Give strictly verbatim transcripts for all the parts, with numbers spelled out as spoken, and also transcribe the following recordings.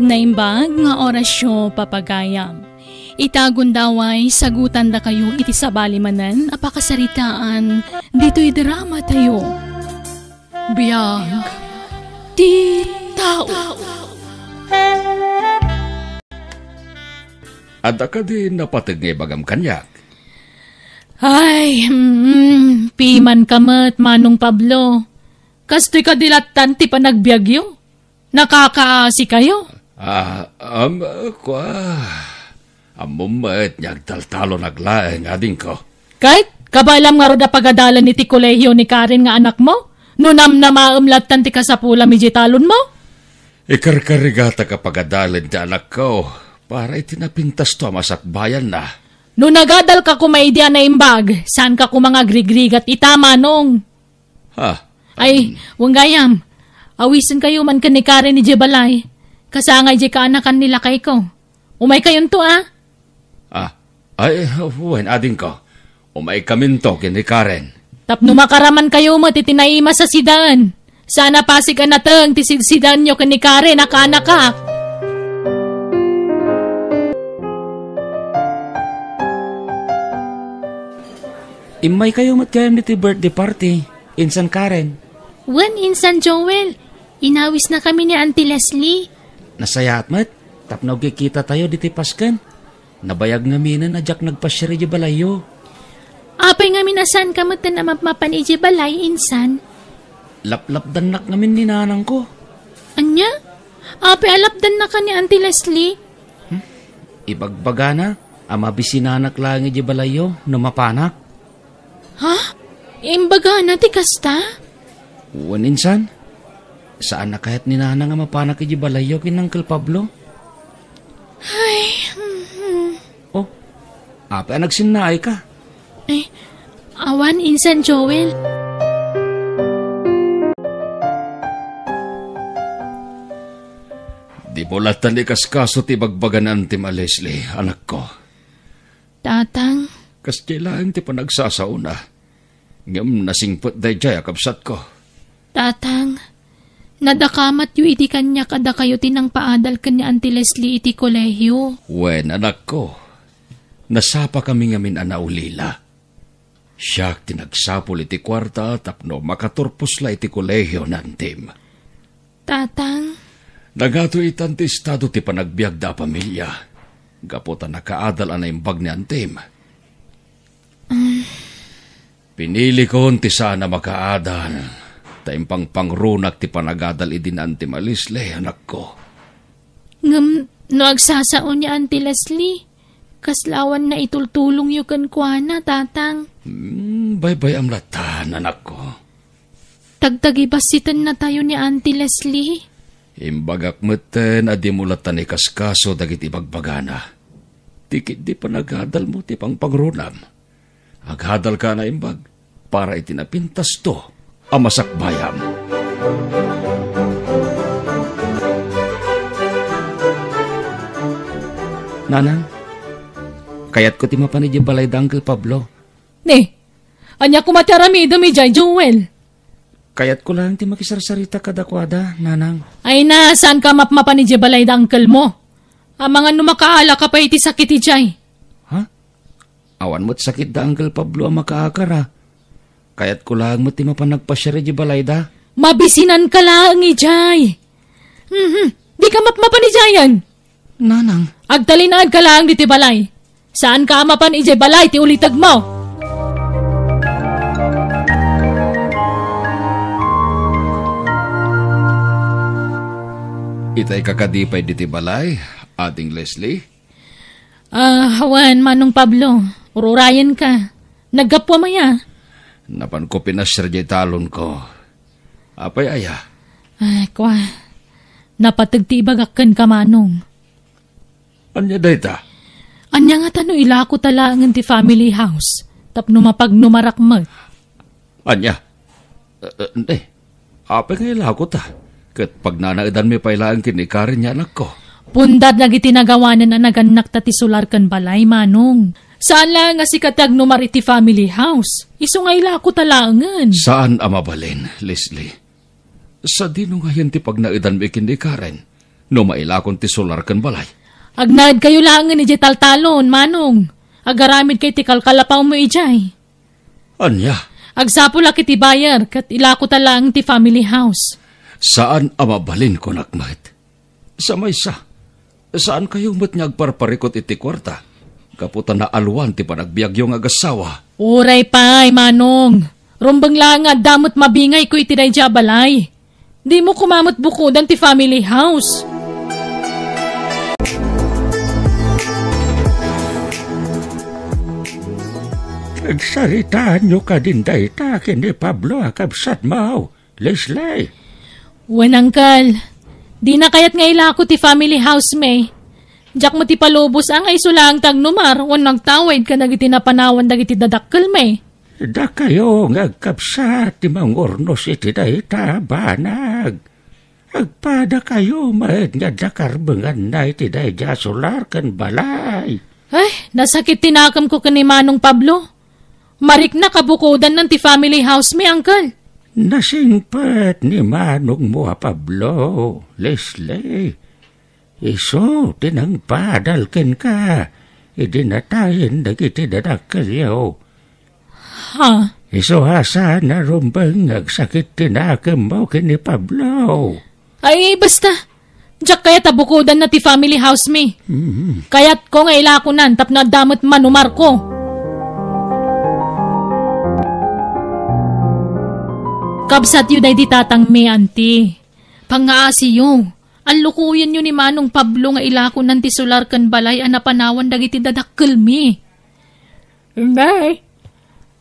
Naimbag nga orasyo, papagayam. Ita gundaway, sagutandakayo iti sabali manen a pakasaritaan ditoy drama tayo. Biag ti tao. Adda kadi napateg nga ibagam kaniak? Ay, mm, pimanka met, Manong Pablo. Kastoy kadi lattan ti panagbiagyo? Nakakaasikayo? Ah, um, kua, ammom met nga agtaltalon laeng, adingko. Ket, kabaelam ngarud a pagadalen iti kolehio ni Karen nga anakmo? No namnamaem lattan ti kasapulam idiay talonmo? Ikarkarigatak a pagadalen ti anakko para iti napintasto a masakbayanna. No nagadalka koma idi a naimbag, saanka koma nga agrigrigat ita, Manong. Ha? Ay, wen gayam. Awisenkayo man ken ni Karen idiay balay. Kasangay diay kaanakan ni lakayko. Umaykayonto, a? Ah, ay, wen, adingko. Umaykaminto ken ni Karen. Tapno makaramankayo met iti naimas a sidaen. Saan a pasig a nateng ti sidsidaenyo ken ni Karen a kaanakak. Immaykayo met gayam ditoy birthday party. Insan Karen. Wen, Insan Joel, inawisnakami ni Auntie Leslie. Nasayaat met, tapno agkikitatayo ditoy pasken. Nabayag ngaminen a diak nagpasiar idiay balayyo. Apay ngamin a saanka metten a mapmapan idiay balay, Insan? Laplapdannak ngamin ni nanangko. Ania? Apay a lapdannaka ni Auntie Leslie? Hmm? Ibagbagana a mabisinanak laeng idiay balayyo no mapanak. Ha? Imbagana ti kasta? Wen, insan. Saan a kayat ni Nanang a mapanak idiay balayyo ken Uncle Pablo? Ay, mhm. Oh, apay a nagsinnaayka? Eh, awan, Insan Joel. Dimo lattan ikaskaso ti ibagbaga ni Antim a Leslie, anakko. Tatang. Kasdiay laeng ti panagsasaona. Ngem nasingpet daydiay a kabsatko. Tatang, nadakamatyo idi kaniak a dakayo ti nangpaadal ken ni Auntie Leslie iti kolehio. Wen, anakko, nasapakami ngamin a naulila. Siak ti nagsapul iti kuarta tapno makaturpos la iti kolehio ni Antim. Tatang. Nagatoy itan ti estado ti panagbiagda a pamilia, gapu ta nakaadal a naimbag ni Antim. Mm. Pinilikon ti saan a makaadal, ta impangpangrunak ti panagadal idi ni Antim a Leslie, anakko. Ngem no agsasao ni Auntie Leslie, kasla awan naitultulongyo kenkuana, Tatang? Hmm, baybay-am lattan, anakko. Tagtagibassitennatayo ni Auntie Leslie. Imbagak metten a dimo lattan ikaskaso dagiti ibagbagana. Ti ketdi panagadalmo ti pangpangrunam. Agadalka a naimbag para iti napintasto a masakbayam. Nanang, kayatko ti mapan idiay balay da Uncle Pablo. Ne, ania koma ti aramidem idiay, Joel? Kayatko laeng ti makisarsarita kadakuada, Nanang. Ay na, saanka mapmapan idiay balay da uncle mo? Amangan no makaalaka pay iti sakit idiay. Ha? Awan met sakit da Uncle Pablo a makaakar, a. Kayatko laeng met ti mapan nagpasiar idiay balayda. Mabisinanka laeng idiay. Mhm. Dika mapmapan idiayen. Nanang. Agtalinaedka laeng ditoy balay. Saanka a mapan idiay balay ti ulitegmo. Itayka kadi pay ditoy balay, Ading Leslie? Ah, awan, Manong Pablo. Ururayenka. Naggapuam aya? Napanko pinasiar diay talonko. Apay aya? Ay, kua. Napateg ti ibagak kenka, Manong. Ania dayta? Ania ngata no ilakota laengen ti family house tapno mapagnumarak met? Ania? Eh, eh, ne. Apay nga ilakota? Ket pagnanaedanmi pay laeng ken ni Karen nga anakko. Punda dagiti nagawanen a nagannakta ti solar ken balay, Manong. Saan laeng a sika ti agnumar iti family house. Isu nga ilakota laengen. Saan a mabalin, Leslie. Sadino ngayen ti pagnaedanmi ken ni Karen? no mailakon ti solar ken balay. Agnaedkayo laengen idiay taltalon, Manong. Agaramidkayo ti kalkalapawmo idiay. Ania? Agsapulak iti buyer ket ilakota laeng ti family house. Saan a mabalin, kunak met. Sa maysa, saankayo met nga agparparikut iti kuarta, gapu ta naalwan ti panagbiagyo nga agassawa. Uray pay, Manong. Rumbeng laeng nga adda met mabingayko iti daydiay a balay. Dimo koma met bukodan ti family house. Agsaritaanyo kadin dayta ken ni Pablo a kabsatmo, Leslie. Wen, Uncle. Dina kayat nga ilako ti family house mi. Diak met ipalubos a nga isu laeng ti agnumar wenno agtawid kadagiti napanawan dagiti dadakkel mi. Dakayo nga agkabsat ti mangurnos iti dayta a banag. Agpadakayo met nga adda karbenganna iti daydiay a solar ken balay. Ay, nasakit ti nakemko ken ni Manong Pablo. Mariknak a bukodannan ti family house mi, Uncle. Nasingpet ni manongmo a Pablo, Leslie. Isu ti nangpadal kenka idi natayen dagiti dadakkelyo. Ha? Isu a saan a rumbeng nga agsakit ti nakemmo ken ni Pablo. Ay, basta. Diak kayat a bukodanna ti family house mi. Mhm. Kayatko nga ilakonan tapno adda met manumarko. Kabsatyo daydi tatangmi, Auntie. Pangngaasiyo, allukoyenyo ni Manong Pablo nga ilakonan ti solar ken balay a napanawan dagiti dadakkelmi. Nay,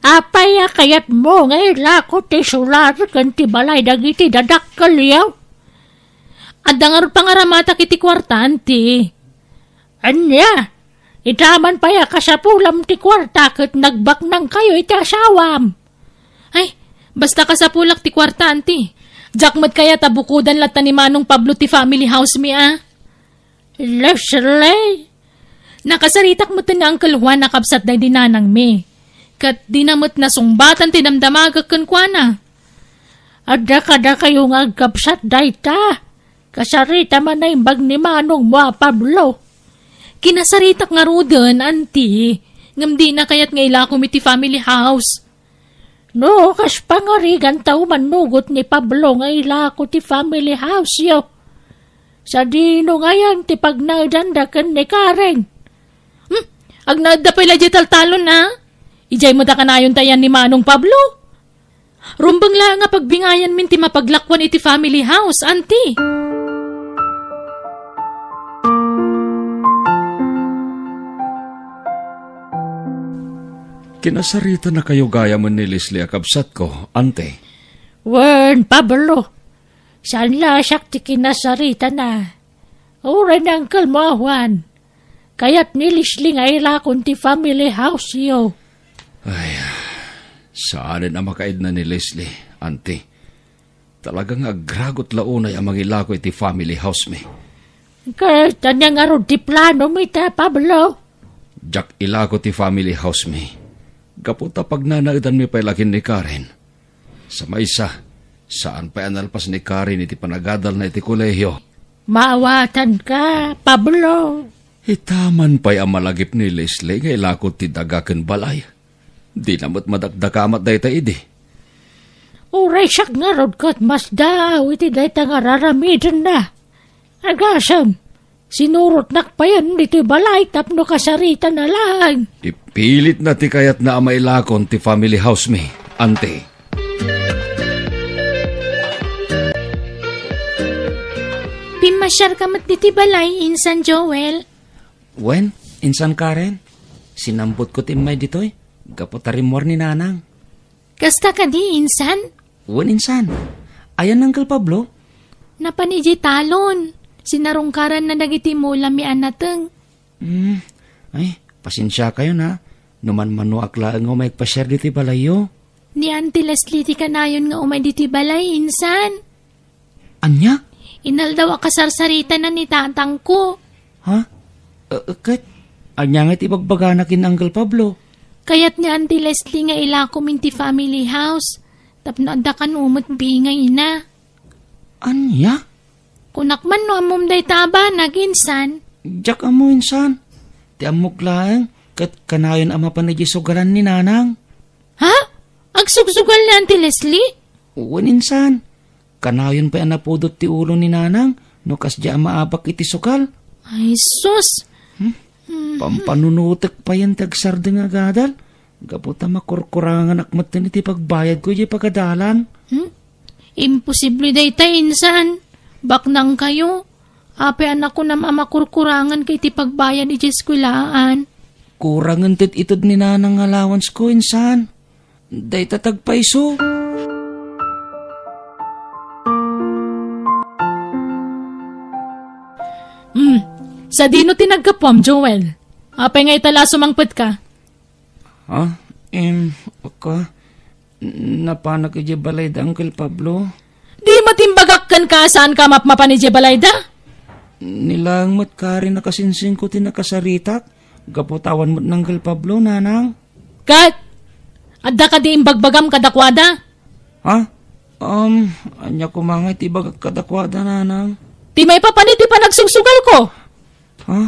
apay a kayatmo nga ilako ti solar ken ti balay dagiti dadakkelyo? Adda ngarud pangaramatak iti kuarta, Auntie. Ania? Ita man pay a kasapulam ti kuarta ket nagbaknangkayo iti asawam. Ay, basta kasapulak ti kuarta, Auntie. Diak met kayat a bukodan latta ni Manong Pablo ti family house mi, a. Leslie! Nakasaritak met ni Uncle Juan a kabsat daydi nanangmi. Ket dina met nasungbatan ti damdamagek kenkuana. Adda kadakayo nga agkabsat dayta. Kasarita man naimbag ni manongmo a Pablo. Kinasaritak ngaruden, Auntie, ngem dina kayat nga ilakom iti family house. No, kas pangarigan ta umannugot ni Pablo nga ilako ti family house-yo. Sadino ngayen ti pagnaedanda ken ni Karen? Hmm? Agnaedda pay la diay taltalon, a? Idiay met a kanayon ta iyan ni Manong Pablo? Rumbeng laeng a pagbingayanmin ti mapaglakuan iti family house, Auntie. Kinasaritanakayo gayamen ni Leslie a kabsatko, Auntie. Wen, Pablo, saan la a siak ti kinasaritana. Uray ni Uncle mo a Juan. Kayat ni Leslie nga ilakon ti family house-yo. Ay, saanen a makaidna ni Leslie, Auntie. Talaga nga agragot la unay a mangilako iti family house mi. Ket ania ngarud ti plano mi ta, Pablo? Diak ilako ti family house mi. Gapu ta pagnanaedanmi pay la ken ni Karen. Sa maysa, saan pay a nalpas ni Karen iti panagadalna iti kolehiyo. Maawatanka, Pablo. Ita man pay a malagip ni Leslie nga ilako ti daga ken balay. Dina met madakdakamat dayta idi. Uray siak ngarud ket masdaaw iti dayta nga raramidenna. Agasem, sinurotnak payen ditoy balay tapno kasaritana laeng. Ipilitna ti kayatna a mailakon ti family house mi, Auntie. Pimmasiarka met ditoy balay, Insan Joel. Wen, Insan Karen, sinambutko ti immay ditoy, gapu ta rimmuar ni Nanang. Kasta kadi, Insan? Wen, Insan. Ayan ni Uncle Pablo? Napan idiay talon. Sinarungkaranna dagiti mula mi a nateng. Hmm. Ay, pasensiakayon, a. No manmanoak laeng nga umay agpasiar ditoy balayyo. Ni Auntie Leslie ti kanayon nga umay ditoy balay, Insan. Ania? Inaldaw a kasarsaritana ni tatangko. Ha? Eh, ket ania nga ti ibagbagana ken Uncle Pablo? Kayat ni Auntie Leslie nga ilakom iti family house tapno adda kano met bingayna. Ania? Kunak man no ammom dayta a banag, insan. Diak ammo, insan. Ti ammok laeng, ket kanayon a mapan idiay sugalan ni Nanang. Ha? Agsugsugal ni Auntie Leslie? Wen, insan. Kanayon pay a napudot ti ulo ni Nanang no kasdiay a maabak iti sugal. Ay, sus! Hmm? Hmm. Pampanunotek payen ti agsardeng a gadal. Gapu ta makurkuranganak metten iti pagbayadko idiay pagadalan. Hmm? Imposible dayta, insan. Baknangkayo. Apay a nakunam a makurkuranganka iti pagbayad idiay eskuelaan? Kurangen ti ited ni Nanang nga allowance ko, insan. Dayta ti agpayso. Hmm. Sadino ti naggapuam, Joel? Apay nga ita la a sumangpetka? Ha? Em, aka, napanak idiay balay da Uncle Pablo. Di met imbagak kenka a saanka a mapmapan idiay balay da? Ni laeng met kari nakasinsingko ti nakasaritak, gapu ta awan met ni Uncle Pablo, Nanang. Ket, adda kadi imbagbagam kadakuada? Ha? Um, ania koma nga iti ibagak kadakuada, Nanang? Ti maipapan iti panagsugsugalko. Ha?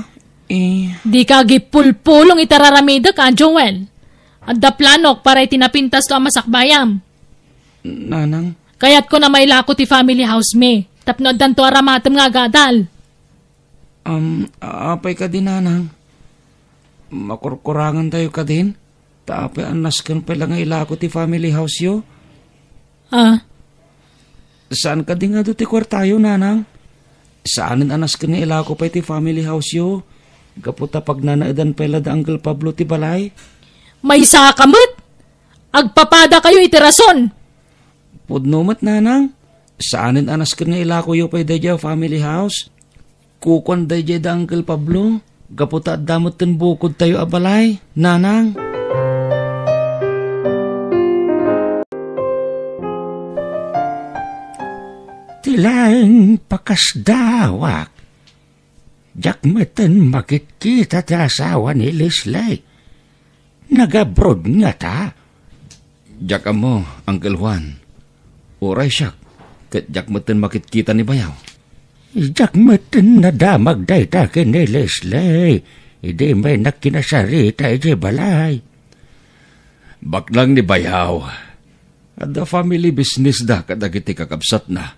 Eh. Dika agipulpulong iti ar-aramidek, a, Joel. Adda planok para iti napintasto a masakbayam. Nanang? Kayatko a mailako ti family house mi, tapno addanto a ramatem nga agadal. Um, apay kadi, Nanang? Makurkurangantayo kadin? Ta apay a nasken pay la nga ilako ti family house-yo? Ah. Saan kadi nga adu ti kuartayo, Nanang? Saanen a nasken nga ilako pay ti family house-yo, gapu ta pagnanaedan pay la da Uncle Pablo ti balay. Maysaka met! Agpapadakayo iti rason! Pudno met, Nanang. Saanen a nasken nga ilakoyo pay daydiay a family house. Kukuan daydiay da Uncle Pablo, gapu ta adda metten bukodtayo a balay, Nanang. Ti laeng pakasdawak, diak metten makitkita ti asawa ni Leslie. Nag-abroad ngata? Diak ammo, Uncle Juan. Uray siak, ket diak metten makitkita ni bayaw. Diak metten nadamag dayta ken ni Leslie idi maynak kinasarita idiay balay. Baknang ni bayaw, adda family business da kadagiti kakabsatna.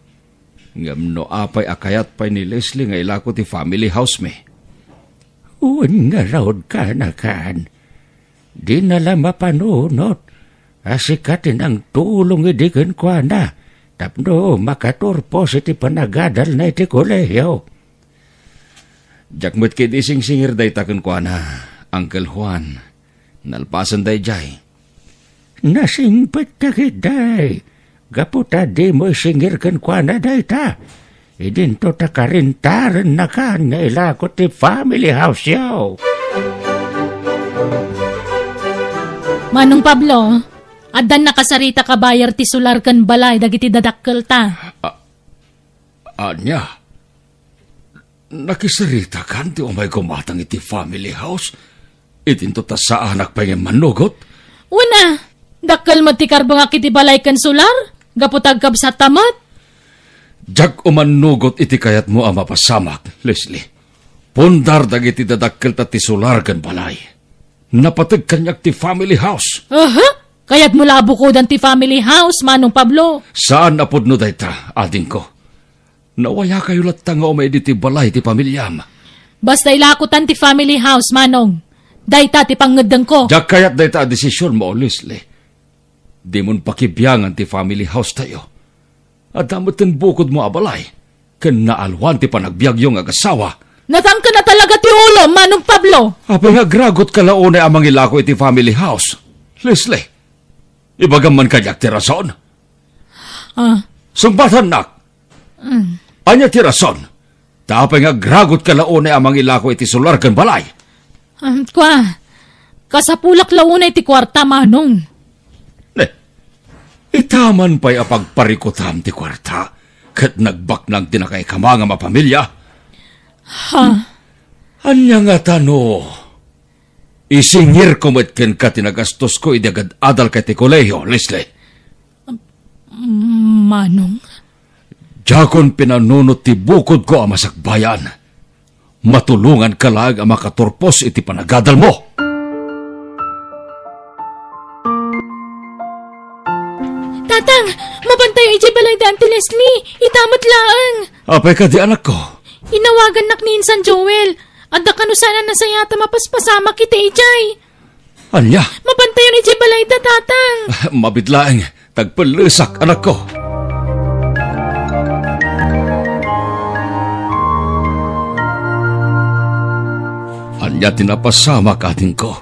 Ngem no apay a kayat pay ni Leslie nga ilako ti family house mi? Wen ngarud, kanakan. Dina la mapanunot a sika ti nangtulong idi kenkuana tapno makaturpos iti panagadalna iti kolehiyo. Diak met ketdi isingsingir dayta kenkuana, Uncle Juan. Nalpasen daydiay. Nasingpetka ketdi, gapu ta dimo isingir kenkuana dayta. Idinto ta karintarennakan nga ilako ti family house-yo. Manong Pablo, addan nakasaritak a buyer ti solar ken balay dagiti dadakkelta. A-, ania? Nakisaritakan ti umay gumatang iti family house? Idinto ta saanak pay nga immannugot? Wen a, dakkel met ti karbengak iti balay ken solar, gapu ta agkabsatta met. Diak umannugot iti kayatmo a mapasamak, Leslie. Pundar dagiti dadakkelta ti solar ken balay. Napateg kaniak ti family house. Aha! Kayatmo la a bukodan ti family house, Manong Pablo? Saan a pudno dayta, adingko. Nawayakayo latta nga umay ditoy balay ti pamiliam. Basta ilakotan ti family house, Manong. Dayta ti pangngeddengko. Diak kayat dayta a desisionmo, Leslie. Dimon pakibiangan ti family house tayo. Adda metten bukodmo a balay, ken naalwan ti panagbiagyo nga agasawa. Natangken a talaga ti ulo, Manong Pablo! Apay nga agragotka la unay a mangilako iti family house, Leslie? Ibagam man kaniak ti rason? Ah. Sungbatannak! Mm. Ania ti rason? Ta apay nga agragotka la unay a mangilako iti solar ken balay? Um, kua, kasapulak la unay ti kuarta, Manong. Ne, ita man pay a pagparikutam ti kuarta, ket nagbaknang ti nakaikama nga mapamilya? Ha? Ania ngata no isingirko met kenka ti nagastosko idi agad-adalka iti kolehio, Leslie? Manong? Dakon pinanunot ti bukodko a masakbayan. Matulonganka laeng a makaturpos iti panagadalmo. Tatang, mapantayo idiay balay da Auntie Leslie. Ita met laeng. Apay kadi, anakko? Inawagannak ni Insan Joel. Adda kano saan a nasayaat a mapaspasamak iti idiay. Ania? Mapantayon idiay balay da, Tatang. Mabiit laeng, tagpellesak, anakko. Ania ti napasamak, adingko?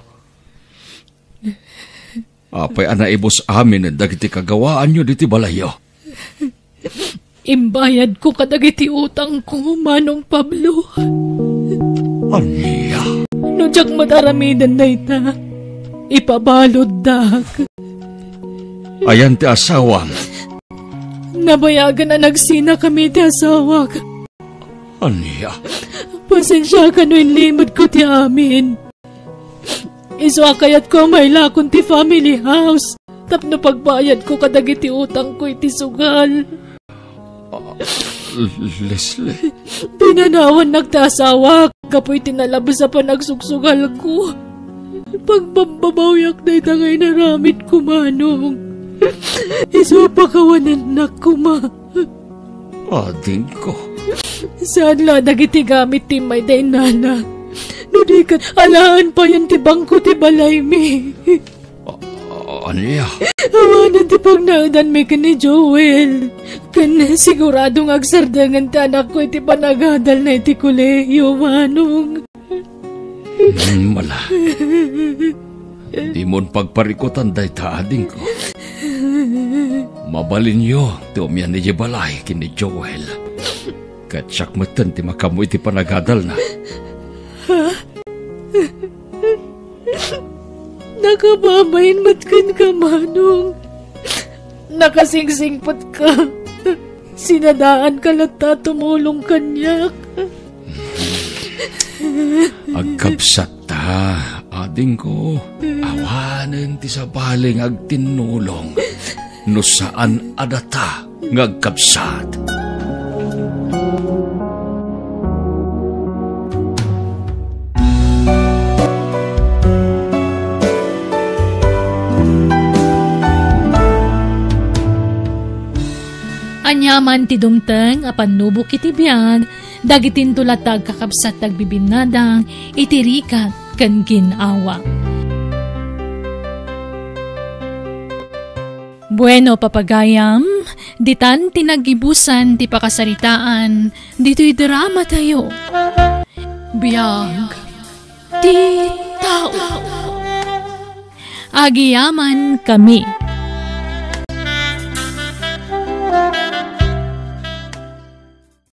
Apay a naibus amin dagiti kagawaanyo ditoy balayyo? Imbayadko kadagiti utangko, Manong Pablo. Ania? No diak met aramiden dayta, ipabaluddak. Ayan ti asawam? Nabayagen a nagsinakami ti asawak. Ania? Pasensiaka no inlimedko ti amin. Isu a kayatko a mailakon ti family house tapno pagbayadko kadagiti utangko iti sugal. Ah, Leslie. Pinanawannak ti asawak gapu iti nalabes a panagsugsugalko. Pagbabbabawiak dayta nga inaramidko, Manong. Isu a pakawanennak koma. Adingko. Saan la dagiti gamit ti immayda innala. No di ket, alaen payen ti bangko ti balaymi. A-, ania? Awanen ti pagnaedanmi ken ni Joel. Ken sigurado nga agsardengen ti anakko iti panagadalna iti kolehiyo, Manong. Hmm, mala. Dimon pagparikutan dayta, adingko. Mabalinyo ti umian idiay balay ken ni Joel. Ket siak metten ti makaammo iti panagadalna. Nakababain met kenka, Manong. Nakasingsingpetka. Sinadaanka latta a tumulong kaniak. Agkabsatta, adingko. Awanen ti sabali nga agtinnulong no saan a data nga agkabsat. Ania man ti dumteng a pannubok iti biag, dagitinto latta agkakabsat ti agbibinnadang iti rigat ken gin-awa. Bueno, papagayam, ditan ti naggibusan ti pakasaritaan ditoy dramatayo. Biag ti tao. Agyamankami.